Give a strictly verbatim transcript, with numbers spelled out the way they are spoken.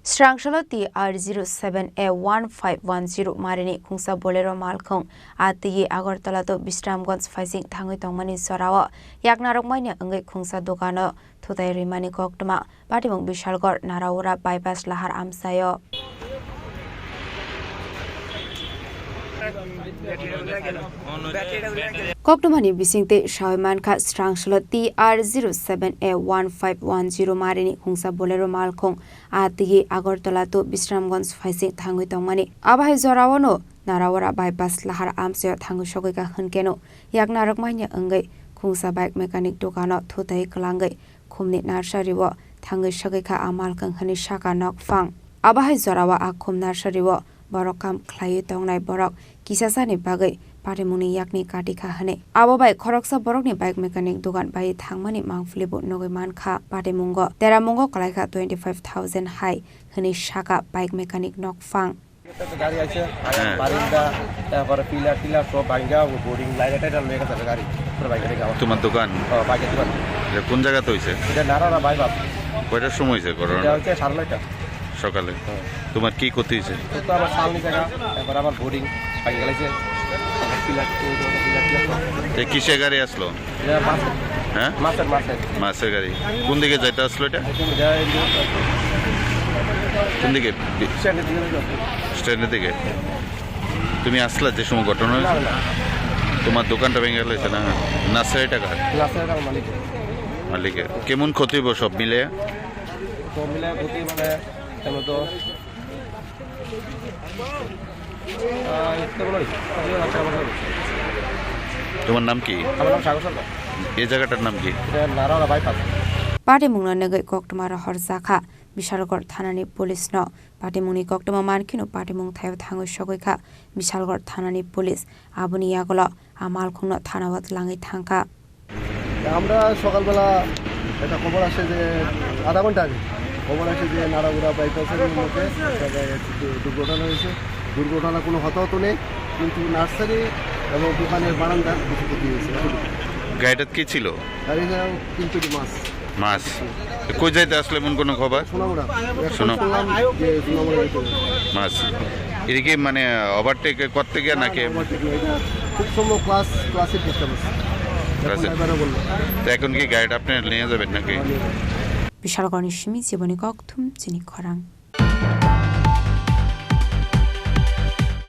Srangsalo T R zero seven A one five one zero marini khungsa Bolero malkhung a twi Agartala to Bisramganj phaising thangwi tongmani jorao yaknarok manya wngwi khungsa dukano thutai rwimani koktwma patimung Bishalgarh Naraura bypass lahar amchaio. Koktwmani bisingtwi sawi mankha, Srangsalo T R zero seven A one five one zero marini khungsa Bolero malkhung a twi Agartala to Bisramganj phaising thangwi tongmani. Abo hai jorao no Naraura bypass lahar amchaio thangwi sogwi kha hwnkhe no yaknarok manya wngwi khungsa bike mechanic dukano thutai kwlangwi khumni nursery o thangwi sogwi kha a malkhung hwnwi saka nokphang. Abo hai jorao a khum nursery o borok kam khlaiwi tongnai borok kisasani bagwi patimungni yakni kati kha hwnwi. Abo bai khoroksa borokni bike mechanic dukan bai thangmani mangpili bo nugwi mankha. Patimungo teramungo kwlaikha twenty five thousand hai hwnwi saka bike mechanic nokphang. গাড়ি আছে, হ্যাঁ। বারিন্দা, তারপরে pillar tiller সব ভাঙ্গা, ও boarding line এটা, এটা লেগে গেছে গাড়ি, পুরো ভাঙ্গা রেখে আমার। তোমার দোকান? ও, বাইকের দোকান। এটা কোন জায়গাতে হয়েছে? এটা নারারা বাইপাস। কয়টার সময় হয়েছে ঘটনাটা? এটা হচ্ছে সাড়ে নয়টা। সকালে? হ্যাঁ। তোমার কি ক্ষতি হয়েছে? তো আমার সামনে জায়গা, তারপরে আমার বোর্ডিং ভাঙ্গা গেছে। পিলার, পিলার, পিলার সব। এ কিসে গাড়ি আসলো? এটা মাছের। হ্যাঁ? মাছের, মাছের। মাছের গাড়ি। কোন দিকে যাইতে আসলো এটা? এটা এই যে কোন দিকে? বি- স্ট্যান্ডের দিকে যাইতে আসলো। স্ট্যান্ডের দিকে? তুমি আসলা যে সময় ঘটনা হয়েছে? না, না। তোমার দোকানটা ভেঙে গেল, এটা না? নার্সারিটা কার? নার্সারিটা আমার মালিকের। মালিকের। কেমন ক্ষতি হইব সব মিলে? সব মিলে ক্ষতি মানে, এমন তো আহ, তেমন নয়। দুই হাজার টাকা মতো হবে। তোমার নাম কি? আমার নাম সাগর সরকার। এই জায়গাটার নাম কি? এটা নারাওরা bypass. Patimungno nugwi koktwma rohor jakha Bishalgarh thanani police no. Patimungni koktwma mankheno patimung thaio thangwi sogwi kha Bishalgarh thanani police. Aboni yagulo a malkhungno thanao twlangwi thangkha. আমরা সকালবেলা একটা খবর আসে যে আধা ঘন্টা আগে খবর আসে যে নাড়াগুড়া বাইপাসের মধ্যে একটা জায়গায় দু-, দুর্ঘটনা হয়েছে। দুর্ঘটনা কোনো হতাহত নেই, কিন্তু নার্সারি এবং দোকানের বারান্দার কিছু ক্ষতি হয়েছে। গাড়িটাত কি ছিল? গাড়িটা তিন কেজি মাছ। মাছ। কই যাইতে আসলে এমন কোনো খবর? সোনামুড়া। এখন সোনা- শুনলাম যে সোনামুড়া যেতে হবে। মাছ। এটা কি মানে ওভারটেক করতে গিয়ে নাকি? ওভারটেক নয়, এটা খুব সম্ভব ক্লাস, ক্লাসিক ডিস্টার্বেন্স। এখন ক্লাসিক। ড্রাইভারও বললো। তো এখন কি গাড়িটা আপনি নিয়ে যাবেন নাকি? হ্যাঁ, নিয়ে যাবো। Bishalgarhni simi Jiboni Kokthum chini khorang.